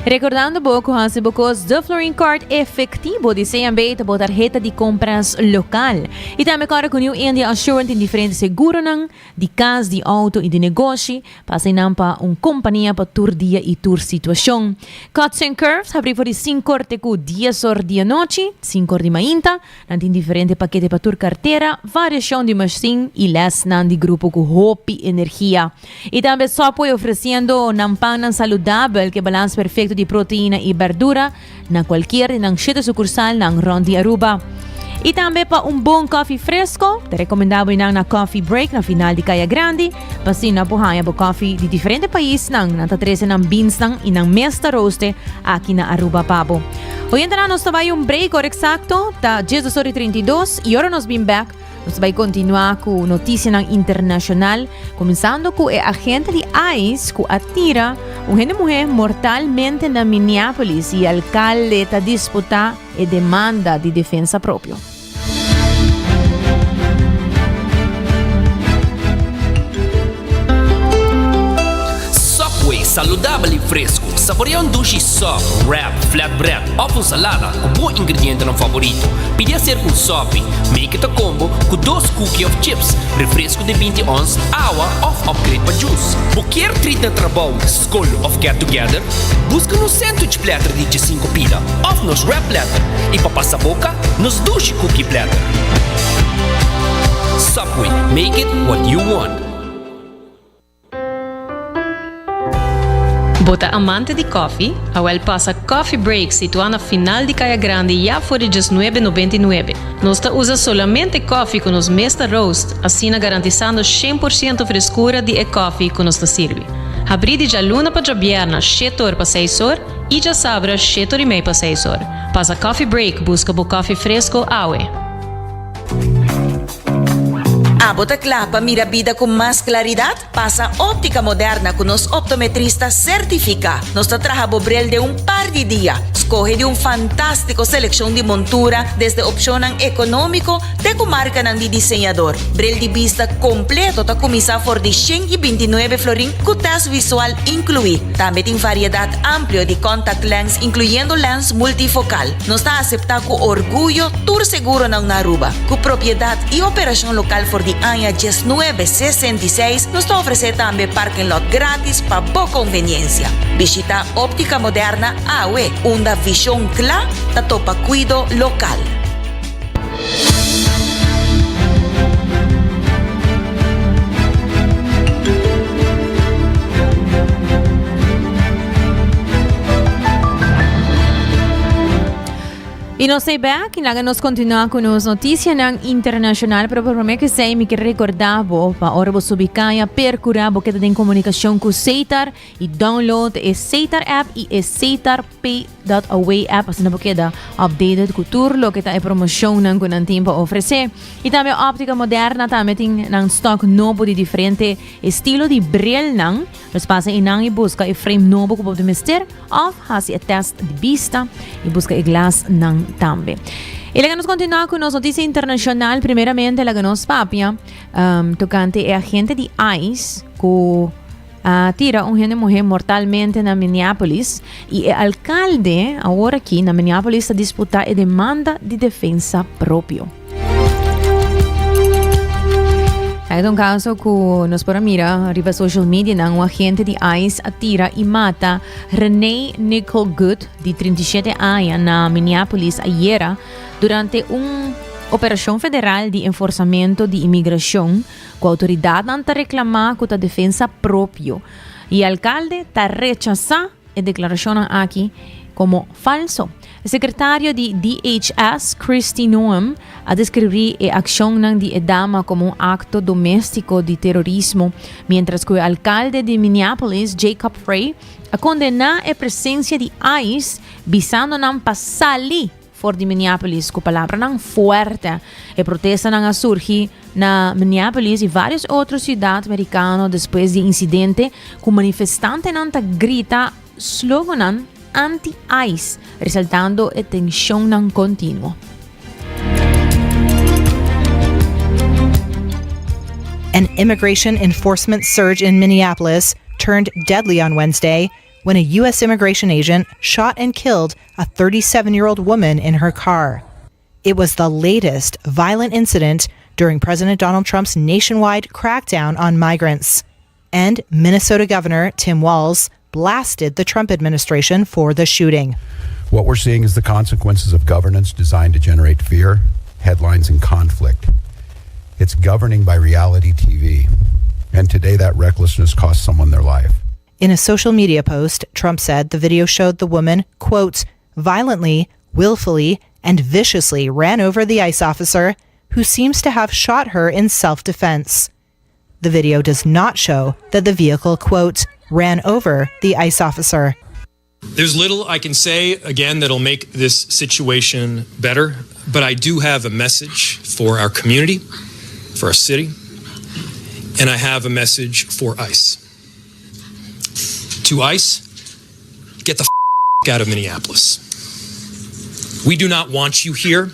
Recordando bo cu haci bo cos The Florin Card efectivo di CMB ta bo tarheta di compras local. Y tambe corda cu New India Assurance tin diferente seguronan di cas, di auto y di negoshi pa asina pa un compania pa tur dia y tur situacion. Cuts and Curves habri for di sinkor te cu dies or di anochi, sinkor di mainta. Nan tin diferente pakete pa tur cartera, variacion di machine y lesnan di grupo cu hopi energia. Y tambe Subway ofreciendo nan pannan saludabel cu e balans perfecto di proteina y berdura na cualkier di nan shete sucursalnan rond di Aruba. Y tambe pa un bon koffie fresco, ta recomenda bo nan na Coffee Break na final di Caya Grandi, pa asina bo haya bo koffie di diferente paisnan. Nan ta trece nan beansnan y nan mes ta rooste aki na Aruba pa bo. Oyentenan, nos ta bay un break ora exacto ta diesdos ora y 32 y ora nos bin back nos ta bay continua cu noticianan internacional, cuminsando cu e agente di ICE cu a tira un hende muhe mortalmente na Minneapolis y alcalde ta disputa e demanda di defensa propio. Subway, saludabel y fresco. Saborea un dushi sop, wrap, flatbread of un salada cu bo ingredientenan favorito. Pidi hacer cu un sopi. Make it a combo cu dos cookie of chips, refresco di binti ons, awa of upgrade pa juice. Bo kier treat na trabou, scol of get together? Busca nos sandwich platter di djesinco pida of nos wrap platter y pa pasa boca, nos dushi cookie platter. Subway, make it what you want. Bo ta amante di koffie? Awel pasa Coffee Break situá na final di Kaya Grandi ya for di diesnuebe nobenta i nuebe. Nos ta usa solamente koffie ku nos mes ta roast, asina garantisando shen por siento freskura di e koffie ku nos ta sirbi. Habrí di djaluna pa djabièrna shete or pa seis or i djasabra shete or i mei pa seis or. Pasa Coffee Break buska bo koffie fresko awe. Abo ta kla pa mira bida ku mas klaridat? Pasa Óptica Moderna ku nos optometrista sertifiká. Nos ta traha bo bril den un par di dia. Skohe di un fantástiko selekshon di montura, desde opshonnan ekonómiko te ku markanan di diseñador. Bril di bista kompleto ta kuminsá for di 129 florin ku tèst visual inkluí. Tambe tin variedat amplio di contact lens inkluyendo lens multifokal. Nos ta aseptá ku orguyo tur seguronan na Aruba. Ku propiedat i operashon lokal for di aña diesnuebe sesenta i seis, nos ta ofresé tambe parking lot gratis pa bo konveniensia. Bishitá Óptica Moderna awe, unda vishon kla ta topa kuido lokal. Y nos ta back y laga nos continua cu nos noticianan internacional, pero prome que esey mi quier recorda bo pa ora bo subi caya percura bo keda den comunicacion cu Setar y download e Setar app y e Setar Pay.away app asina bo keda updated cu tur loke ta e promocionnan cu nan tin pa ofrece. Y tambe Optica Moderna tambe tin nan stock nobo di diferente estilo di brilnan. Nos pasa einan y busca e frame nobo cu bo ta mester of haci e test di bista y busca e glasnan tambe. Y laga nos continua cu nos noticia internacional. Primeramente laga nos papia um, tocante e agente di ICE cu a tira un hende muher mortalmente na Minneapolis y e alcalde awor aki na Minneapolis ta disputa e demanda di defensa propio. Hay un caso cu nos por a mira riba social media nan un agente di ICE a tira y mata Renee Nicole Good di 37 aña na Minneapolis ayera durante un operacion federal di enforzamento di inmigracion cu autoridadnan ta reclama cu ta defensa propio y alcalde ta rechasa e declaracionnan aki como falso. E secretario di DHS, Kristi Noem, a describi e accionnan di e dama como un acto domestico di terorismo, mientras cu e alcalde di Minneapolis, Jacob Frey, a condena e presencia di ice, bisando nan pa sali for di Minneapolis cu palabranan fuerte. E protestanan a surgi na Minneapolis y varios otro ciudad mericano despues di incidente cu manifestantenan ta grita slogannan anti-ICE, resaltando e tensionnan continuo. An immigration enforcement surge in Minneapolis turned deadly on Wednesday when a U.S. immigration agent shot and killed a 37 year old woman in her car. It was the latest violent incident during President Donald Trump's nationwide crackdown on migrants. And Minnesota Governor Tim Walz blasted the Trump administration for the shooting. What we're seeing is the consequences of governance designed to generate fear, headlines, and conflict. It's governing by reality TV. And today, that recklessness cost someone their life. In a social media post, Trump said the video showed the woman, quote, violently, willfully, and viciously ran over the ICE officer who seems to have shot her in self defense. The video does not show that the vehicle, quote, ran over the ICE officer. There's little I can say, again, that'll make this situation better, but I do have a message for our community, for our city, and I have a message for ICE. To ICE, get the f- out of Minneapolis. We do not want you here.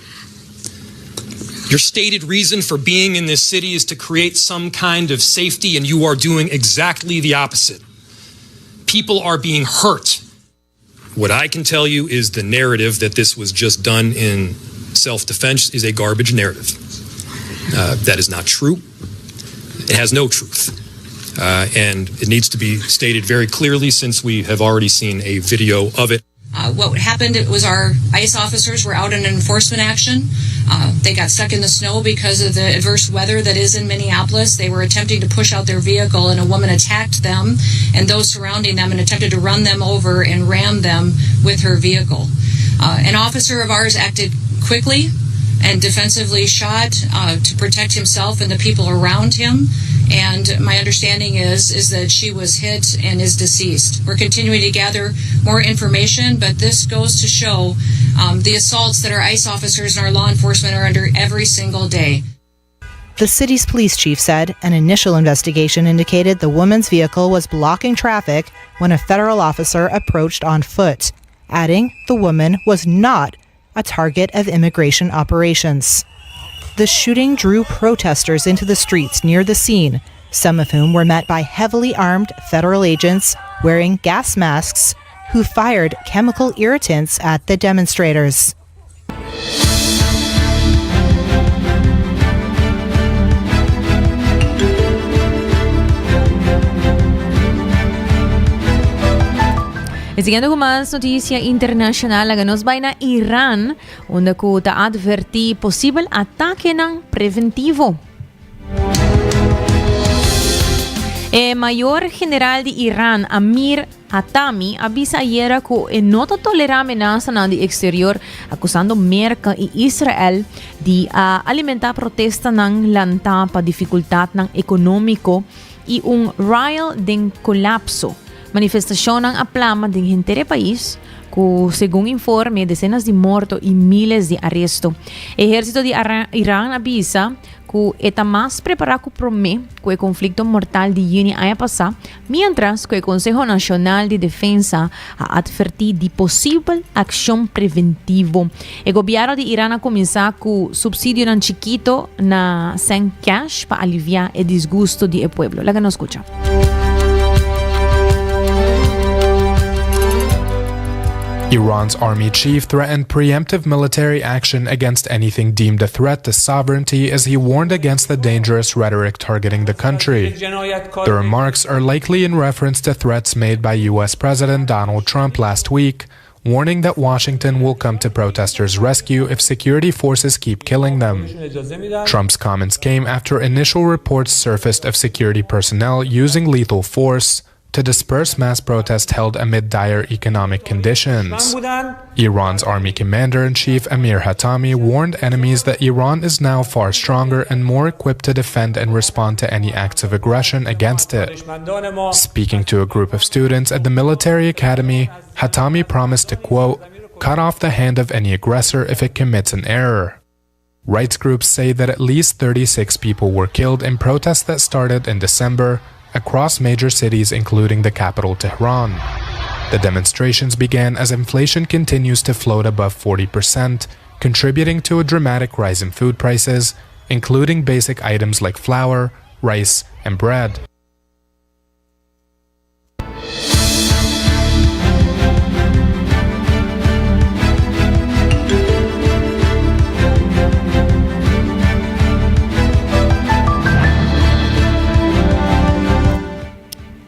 Your stated reason for being in this city is to create some kind of safety, and you are doing exactly the opposite. People are being hurt. What I can tell you is the narrative that this was just done in self defense is a garbage narrative. Uh, that is not true. It has no truth. Uh, and it needs to be stated very clearly since we have already seen a video of it. Uh, what happened was our ICE officers were out in enforcement action. Uh, they got stuck in the snow because of the adverse weather that is in Minneapolis. They were attempting to push out their vehicle, and a woman attacked them and those surrounding them and attempted to run them over and ram them with her vehicle. Uh, an officer of ours acted quickly and defensively shot uh, to protect himself and the people around him. And my understanding is is that she was hit and is deceased. We're continuing to gather more information, but this goes to show um, the assaults that our ICE officers and our law enforcement are under every single day. The city's police chief said an initial investigation indicated the woman's vehicle was blocking traffic when a federal officer approached on foot, adding the woman was not a target of immigration operations. The shooting drew protesters into the streets near the scene, some of whom were met by heavily armed federal agents wearing gas masks who fired chemical irritants at the demonstrators. Y siguiendo cu mas noticia internacional, laga nos bai na Iran, unda cu ta adverti posibel atakenan preventivo. E mayor general di Iran, Amir Hatami, a bisa ayera cu e no ta tolera amenasanan di exterior, acusando Merca y Israel di a alimenta protestanan lanta pa dificultadnan economico y un rial den colapso. Manifestacionnan a plama den henter e pais, cu segun informe decenas di morto y miles di aresto. Ehercito di Iran a bisa cu e ta mas prepara cu prome cu e conflicto mortal di juni aña pasa, mientras cu e Conseho Nacional di Defensa a adverti di posibel accion preventivo. E gobierno di Iran a cuminsa cu subsidionan chikito na cen cash pa alivia e disgusto di e pueblo. Laga nos scucha. Iran's army chief threatened preemptive military action against anything deemed a threat to sovereignty as he warned against the dangerous rhetoric targeting the country. The remarks are likely in reference to threats made by U.S. President Donald Trump last week, warning that Washington will come to protesters' rescue if security forces keep killing them. Trump's comments came after initial reports surfaced of security personnel using lethal force to disperse mass protests held amid dire economic conditions. Iran's army commander in chief Amir Hatami warned enemies that Iran is now far stronger and more equipped to defend and respond to any acts of aggression against it. Speaking to a group of students at the military academy, Hatami promised to, quote, cut off the hand of any aggressor if it commits an error. Rights groups say that at least 36 people were killed in protests that started in December across major cities, including the capital, Tehran. The demonstrations began as inflation continues to float above 40%, contributing to a dramatic rise in food prices, including basic items like flour, rice, and bread.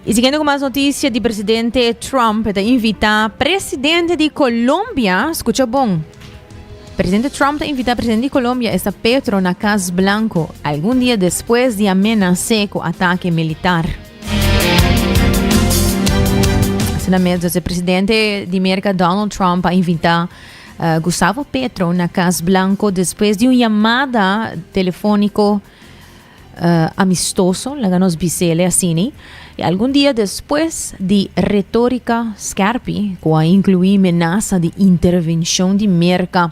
Y siguiendo cu mas noticia di presidente Trump ta invita presidente di Colombia, scucha bon. Presidente Trump ta invita presidente di Colombia, esta Petro, na Cas Blanco, algun dia despues di a menas'é cu atake militar. Asina mes, e presidente di Merca Donald Trump a invita uh, Gustavo Petro na Cas Blanco despues di un yamada telefónico uh, amistoso, laga nos bisele asini, y algun dia despues di retórica skerpi cu a inclui menasa di intervencion di Merca.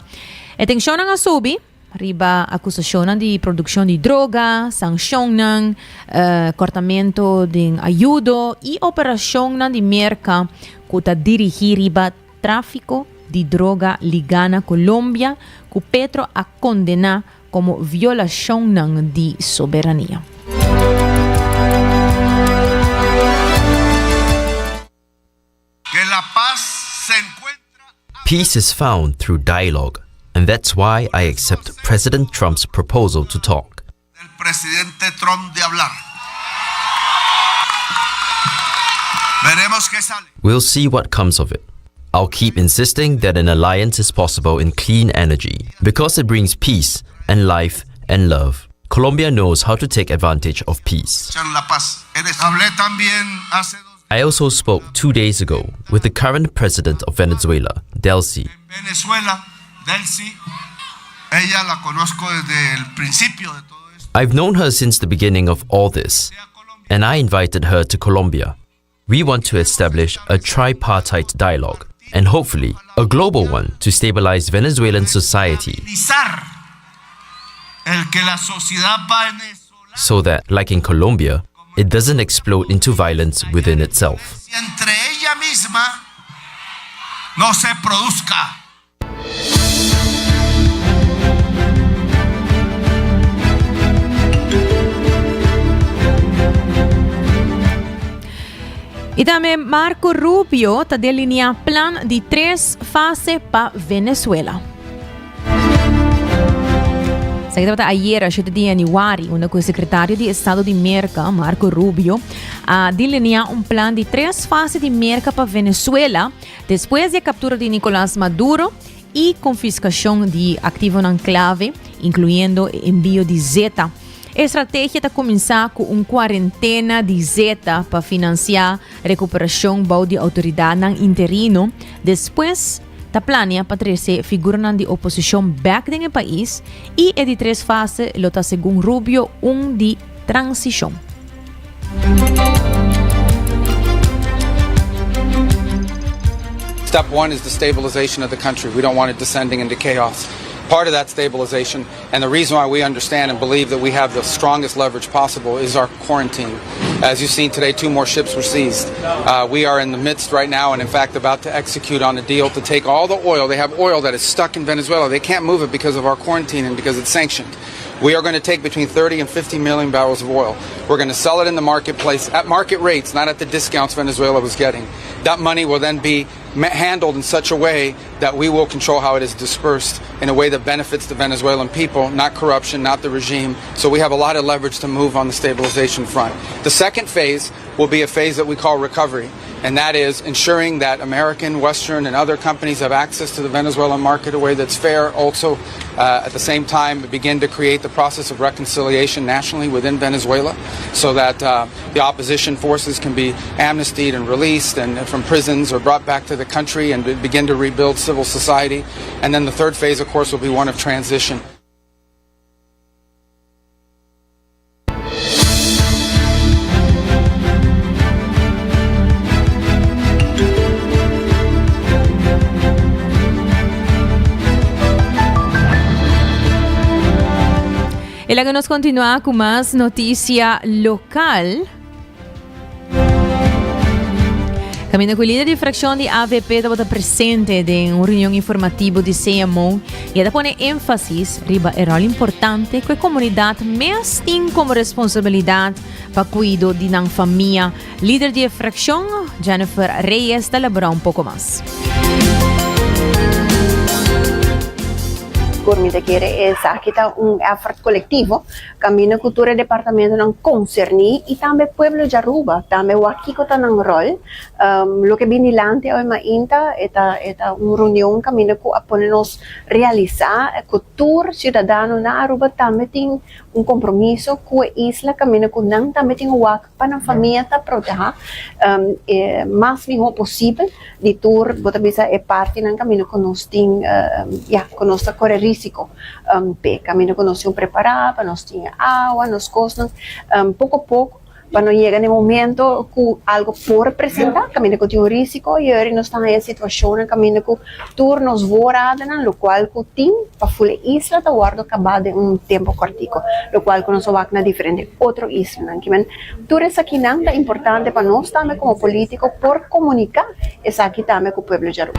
E tensionnan a subi riba acusacionnan di produccion di droga, sancionnan, uh, cortamento den ayudo y operacionnan di Merca cu ta dirigi riba tráfico di droga liga na Colombia cu Petro a condena como violacionnan di soberania. Que la paz se encuentre. Peace is found through dialogue, and that's why I accept President Trump's proposal to talk. Presidente Trump de hablar. Veremos qué sale. We'll see what comes of it. I'll keep insisting that an alliance is possible in clean energy because it brings peace and life and love. Colombia knows how to take advantage of peace. I also spoke two days ago with the current president of Venezuela, Delcy. Venezuela, Delcy, ella la conozco desde el principio de todo esto. I've known her since the beginning of all this, and I invited her to Colombia. We want to establish a tripartite dialogue and hopefully a global one to stabilize Venezuelan society. So that, like in Colombia, it doesn't explode into violence within itself. Entre ella misma no se produzca. Y tambe Marco Rubio ta delinea plan di tres fase pa Venezuela. Esaki tabata ayera, 7 di januari, unda cu e secretario di Estado di Merca, Marco Rubio, a delinea un plan di tres fase di Merca pa Venezuela despues di e captura di Nicolas Maduro y confiscacion di activonan clave, incluyendo e envio di zeta. E strategia ta cuminsa cu un cuarentena di zeta pa financia recuperacion bou di autoridadnan interino. Despues ta plania pa trece figuranan di oposicion bek den e pais y e di tres fase lo ta segun Rubio un di transicion. Step one is the stabilization of the country. We don't want it descending into chaos. Part of that stabilization, and the reason why we understand and believe that we have the strongest leverage possible, is our quarantine. As you've seen today, two more ships were seized. Uh, we are in the midst right now, and in fact, about to execute on a deal to take all the oil. They have oil that is stuck in Venezuela. They can't move it because of our quarantine and because it's sanctioned. We are going to take between 30 and 50 million barrels of oil. We're going to sell it in the marketplace at market rates, not at the discounts Venezuela was getting. That money will then be handled in such a way that we will control how it is dispersed in a way that benefits the Venezuelan people, not corruption, not the regime. So we have a lot of leverage to move on the stabilization front. The second phase will be a phase that we call recovery and that is ensuring that American, Western, and other companies have access to the Venezuelan market in a way that's fair. Also, uh, at the same time, begin to create the process of reconciliation nationally within Venezuela so that uh, the opposition forces can be amnestied and released and, and from prisons or brought back to the country and begin to rebuild civil society. And then the third phase, of course, will be one of transition. Y laga nos continua cu mas noticia local. Caminda cu lider di fraccion di AVP tabata presente den un reunion informativo di CMO y a pone énfasis riba e rol importante cu e comunidad mes tin como responsabilidad pa cuido di nan famia. Lider di e fraccion, Jennifer Reyes, ta elabora un poco mas. Por mi ta kere esaki ta un effort colectivo Caminda cu tur e departamentonan concerni y tambe pueblo di Aruba tambe wak kico ta nan rol. Loke bin dilanti awe mainta e ta e ta un reunion caminda cu a pone nos realisa cu tur ciudadano na Aruba tambe tin un compromiso cu e isla caminda cu nan tambe tin wak pa nan famia ta proteha e mas miho posibel di tur bo ta bisa e partinan kaminda ku nos tin ya ku nos ta kore risiko p'e kaminda ku nos tin prepara pa nos tin awa nos kosnan poko poko pa no yega na e momento ku algo por presenta kaminda ku tin un risiko i ora nos ta haña situashonnan kaminda ku Tur nos voorradennan, locual cu tin pa ful e isla ta wordo caba den un tempo cortico, locual cu nos a wak na diferente otro islanan. Kimen tur esakinan ta importante pa nos tambe como politico por comunica esaki tambe cu pueblo djaru.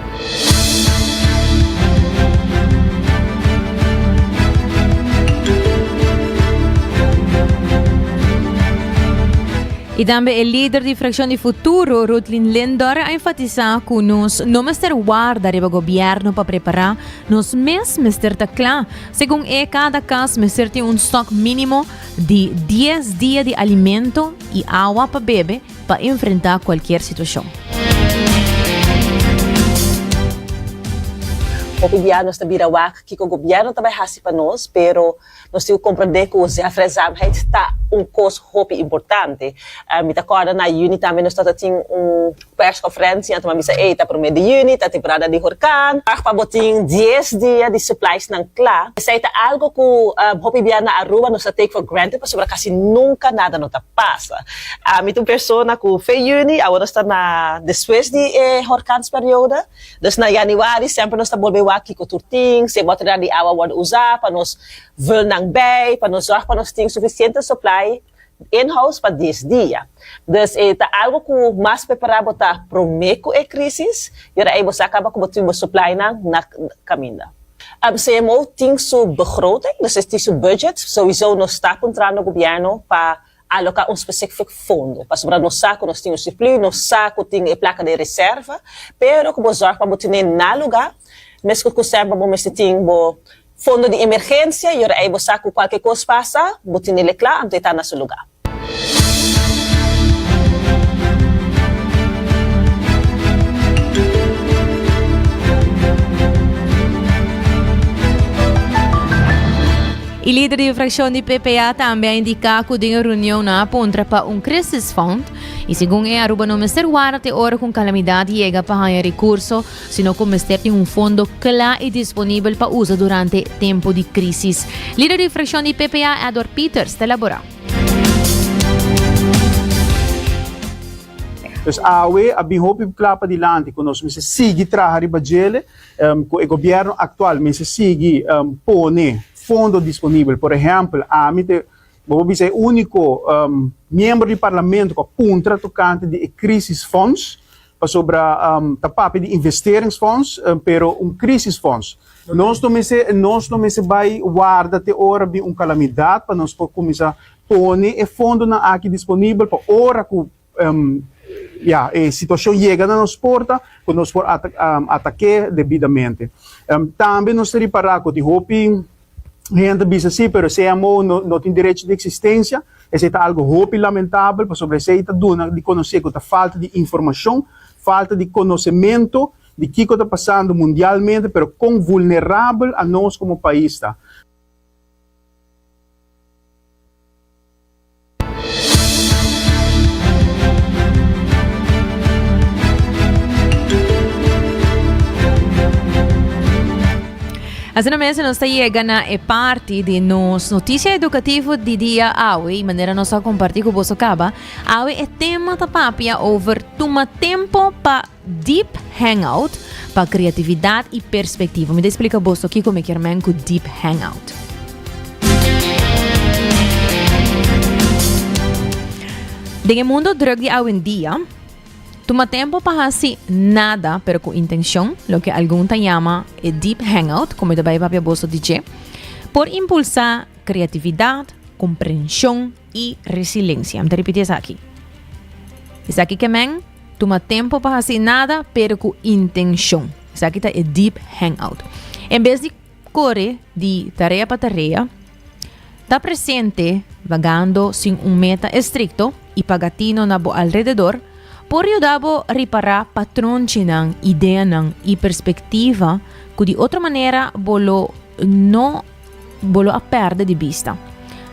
Y tambe e lider di fraccion di Futuro, Rutlin Lindor, a enfatisa cu nos no mester warda riba gobierno pa prepara, nos mes mester ta cla. Segun e, cada cas mester tin un stock minimo di dies dia di alimento y awa pa bebe pa enfrenta cualkier situacion. Hopi bia nos ta bira wak kiko gobierno ta bai hasi pa nos, pero Nos tin ku komprendé ku zelfredzaamheid ta un kos hopi importante. Mi ta kòrda na yüni tambe nos tabata tin un perskonferensia, anto mi a bisa, ey, ta promé di yüni, ta temporada di horkan, wak pa bo tin dies dia di suppliesnan kla. Esei ta algu ku hopi bia na Aruba nos ta take for granted pasobra kasi nunka nada no ta pasa. Mi ta un persona ku fe yüni, awor nos ta na despues di e horkansperiodo. Dus na januari semper nos ta bolbe wak kiko tur tin, si e boternan di awa wòrdu usá pa nos vul nan bei, pa nos zòrg pa nos tin sufisiente supply in-house pa dies dia. Dus e ta algu ku mas prepará bo ta promé ku e krísis, i ora ei bo sa kaba ku bo tin bo supplynan na kaminda. CMO tin su begroting, dus e tin su budget, souiso nos ta puntrando gobièrnu pa Aloká un spesífik fondo, pasobra nos sa ku nos tin un surplus, nos sa ku tin e plaka den reserva, pero ku bo zòrg pa bo tene na lugá, meskos ku semper bo mester tin bo fondo di emergensia, i ora ei bo sa ku kualke kos pasa, bo tinel'e kla, anto e ta na su lugá. E lider di fraccion di PPA tambe a indica cu den e reunion nan a puntra pa un crisis fund y segun e Aruba no mester warda te ora cu un calamidad yega pa haya recurso, sino cu mester tin un fondo cla y disponibel pa usa durante tempo di crisis. Lider di fraccion di PPA Edward Pieters ta elabora. Dus awe a bin hopi kla padilanti ku nos mester sigui traha riba djele, ku e gobièrnu aktual mester sigui pone fondo disponibel. Por ehèmpel, ami te, bo por bisa, e úniko miembro di parlamento ku a puntra tokante di e crisisfonds, pasobra ta papia di investeringsfonds, pero un crisisfonds. Nos no mester, nos no mester bai warda te ora bin un kalamidat pa nos por kuminsá Pone e fondonan aki disponibel pa ora ku ya e situashon yega na nos porta ku nos por atak'é debidamente. Tambe nos ta ripará ku tin hopi hende ta bisa si pero CMO no tin derecho di eksistensia. Esei ta algu hopi lamentabel pasobra esei ta duna di konosé ku ta falta di informashon, falta di konosementu di kiko ta pasando mundialmente pero kon vulnerabel anos komo pais ta. Asina mes nos ta yega na e parti di nos noticia educativo di dia awe y manera nos a comparti cu boso caba. Awe e tema ta papia over tuma tempo pa Deep Hangout pa creatividad y perspectiva. Mi ta explica boso kico mi kier men cu Deep Hangout. Den e mundo druk di awendia, tuma tempo pa haci nada pero cu intencion, loke algun ta yama e Deep Hangout, como mi ta bay papia boso di dje, por impulsa creatividad, comprension y resiliencia. Mi ta ripiti esaki. Esaki ke men Tuma tempo pa hasi nada pero ku intenshon. Esaki ta e deep hangout. En bes di kore di tarea pa tarea, ta presente vagando sin un meta estrikto i paga tino na bo alrededor, por yuda bo ripará patronchinan, ideanan i perspektiva ku di otro manera bo lo no bo lo a pèrdè di bista.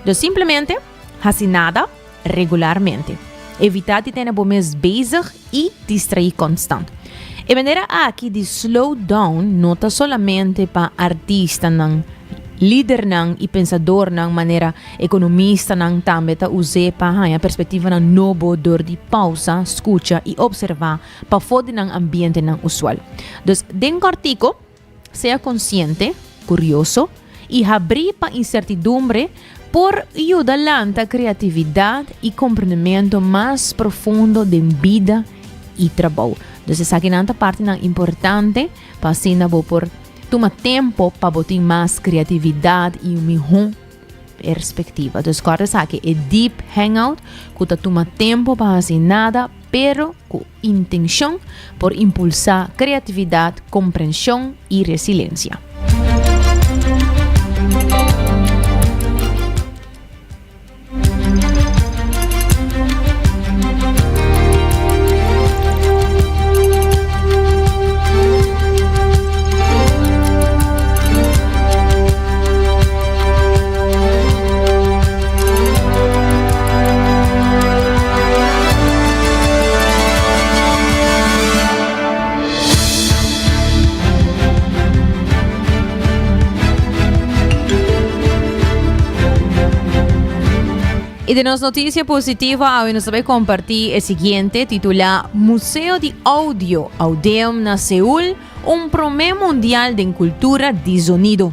Dus simplemente hasi nada. Regularmente. Evitá di tene bo mes bezig i distraí konstant. E manera aki di slow down no ta solamente pa artistanan, lidernan i pensadornan manera ekonomistanan tambe ta us'é pa haña perspektivanan nobo dor di pausa, skucha i opservá pafó di nan ambientenan usual. Dus, den kòrtiku, Sea konsiente, kurioso i habrí pa insertidumbre por yuda lanta kreatividat i komprendementu mas profundo den bida i trabou. Dus esakinan ta partinan importante pa asina bo por tuma tempu pa bo tin mas kreatividat i un mihó. perspectiva. Dus corda esaki, e deep hangout cu ta tuma tempo pa haci nada pero cu intencion por impulsa creatividad, comprension y resiliencia. Y di nos noticia positivo awe nos ta bay comparti e siguiente titula Museo di Audio Audeum na Seul, un prome mundial den cultura di zonido.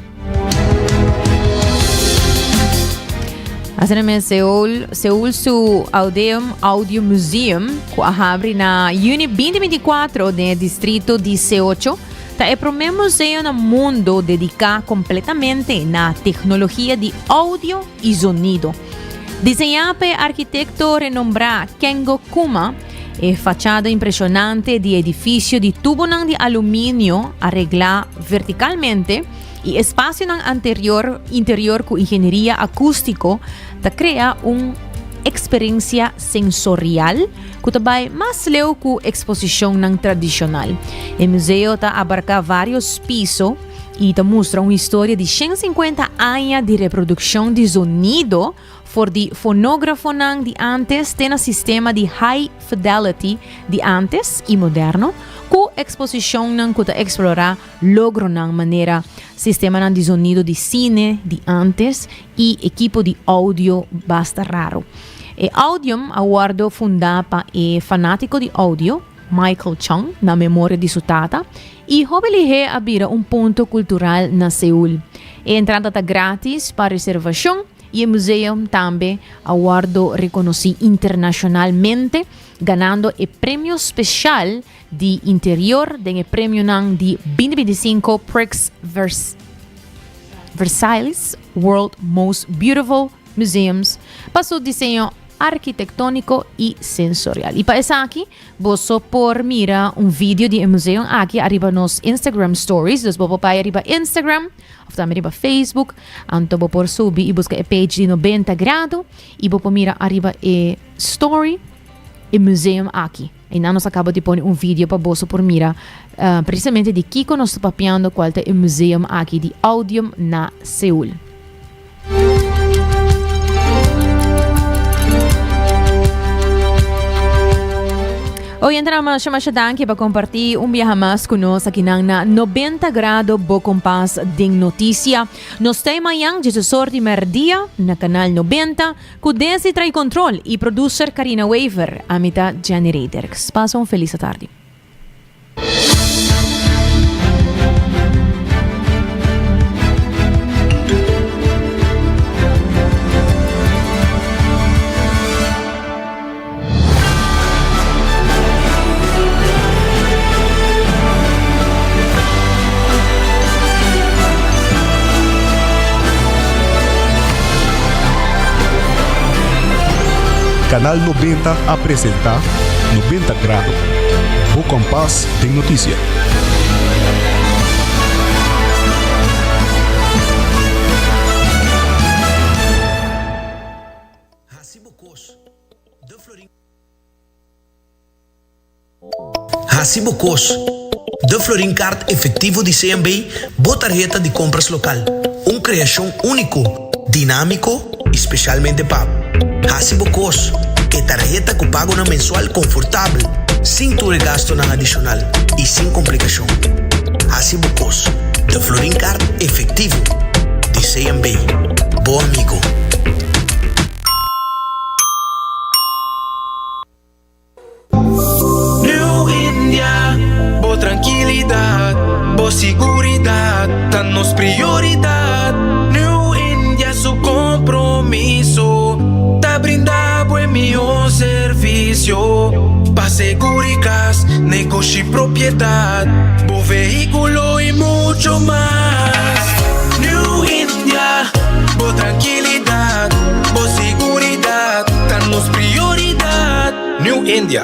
Asina mes Seul, Seul su Audeum Audio Museum cu a habri na juni 2024 den e distrito di Seocho ta e prome museo na mundo dedica completamente na tecnologia di audio y zonido. Diseñá pa e arkitekto renombrá Kengo Kuma, e fachada impreshonante di e edifisio di tubonan di aluminio areglá vertikalmente i espasionan anterior interior ku ingenieria akústiko ta krea un eksperensia sensorial ku ta bai mas leu ku eksposishonnan tradishonal. E museo ta abarká vários piso i ta mustra un historia di 150 aña di reprodukshon di zonido for di fonógrafonan di ántes te na sistema di high fidelity di ántes i moderno, ku eksposishonnan ku ta eksplorá logronan manera sistemanan di zonido di sine di ántes i ekipo di oudio basta raro. E Audium a wòrdu fundá pa e fanátiko di oudio, Michael Chung, na memoria di su tata, i hopi lihé a bira un punto kultural na Seul. E entrada ta gratis pa reservashon i e museum tambe a wòrdu rekonosí internashonalmente, ganando e premio speshal di interior den e premionan di 2025 Prix Versailles World Most Beautiful Museums pa su diseño arkitektóniko i sensorial. I pa esaki boso por mira un video di e museum aki ariba nos Instagram stories. Dus bo por bai ariba Instagram of tambe riba Facebook. Anto bo por subi i buska e page di 90 grado i bo por mira ariba e story e museum aki. Einan nos a kaba di pone un video pa boso por mira uh, precisamente di kiko nos ta papiando kual ta e museum aki di Audium na Seul. Oyentenan masha masha danki pa kompartí un biaha mas ku nos akinan na 90 grado bo kompas den notisia. Nos ta mañan djesesor di merdia na kanal 90 ku Desi Trai Control i producer Karina Wever. Ami ta Jenny Rederks. Pasa un felis atardi. Canal 90 a presenta 90 Grado. Bo kompas den notisia. Hasi bo kos. De Florin Card Efectivo di CMB, bo tarheta di compras local. Un creacion unico, dinamico y specialmente pa bo. Hasi bo kos. E tarheta cu pagonan mensual confortabel, sin tur e gastonan adicional y sin complicacion. Hasi bo kos. De Florin Card Efectivo di CMB. Bo amigo. New India, bo trankilidat, bo siguridat ta nos prioridat. New India su kompromiso ta brinda bo e mihó servisio pa seguri kas, negoshi, propiedat, bo vehíkulo i mucho mas. New India, bo trankilidat. nos prioridat. New India.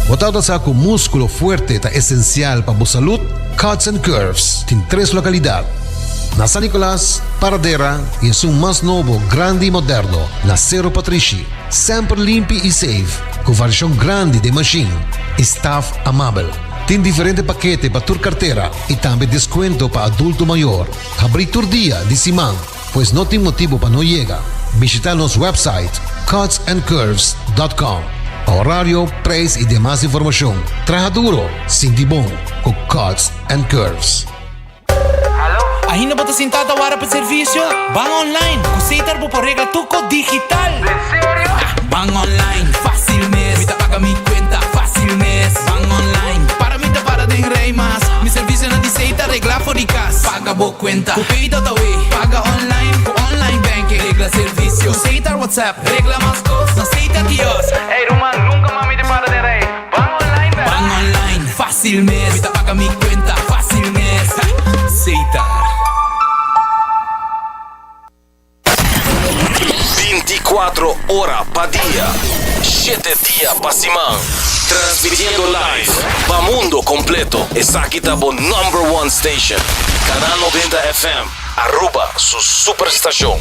Bo tabata sa ku múskulo fuerte ta esensial pa bo salud? Cuts and Curves tin tres lokalidat, na San Nicolas, Paradera i esun mas nobo, grandi i moderno na Sero Patrishi. Semper limpi i safe, ku variashon grandi den mashin i staf amabel. Tin diferente pakete pa tur kartera i tambe deskuento pa adulto mayor. Habrí tur dia di siman. Pues no tin motibu pa no yega. Bishita nos website cutsandcurves dot com pa horario, prijs y demas informacion. Traha duro, sinti bon cu Cuts and Curves. Ainda bo ta sinta ta wara pa servicio? Ban online! Cu Setar bo por regla tur cos digital! Den serio? Ban online, facil mes! Mi ta paga mi cuenta facil mes! Ban online, para mi ta para den rij mas! Mi servicionan di Setar regla for di cas! Paga bo cuenta cu Pay.awe, paga online cu online banking, regla servicio cu Setar WhatsApp, regla mas cos na Setar Kiosk. Ey ruman, nunca mas mi ta para den rij. Ban online bera! Ban online, facil mes. Mi ta paga mi cuenta facil mes. Setar. 24 ora pa dia, shete dia pa siman. Transmitiendo live pa mundo completo. Esaki ta bo number one station. Canal 90 FM, Aruba su superstacion.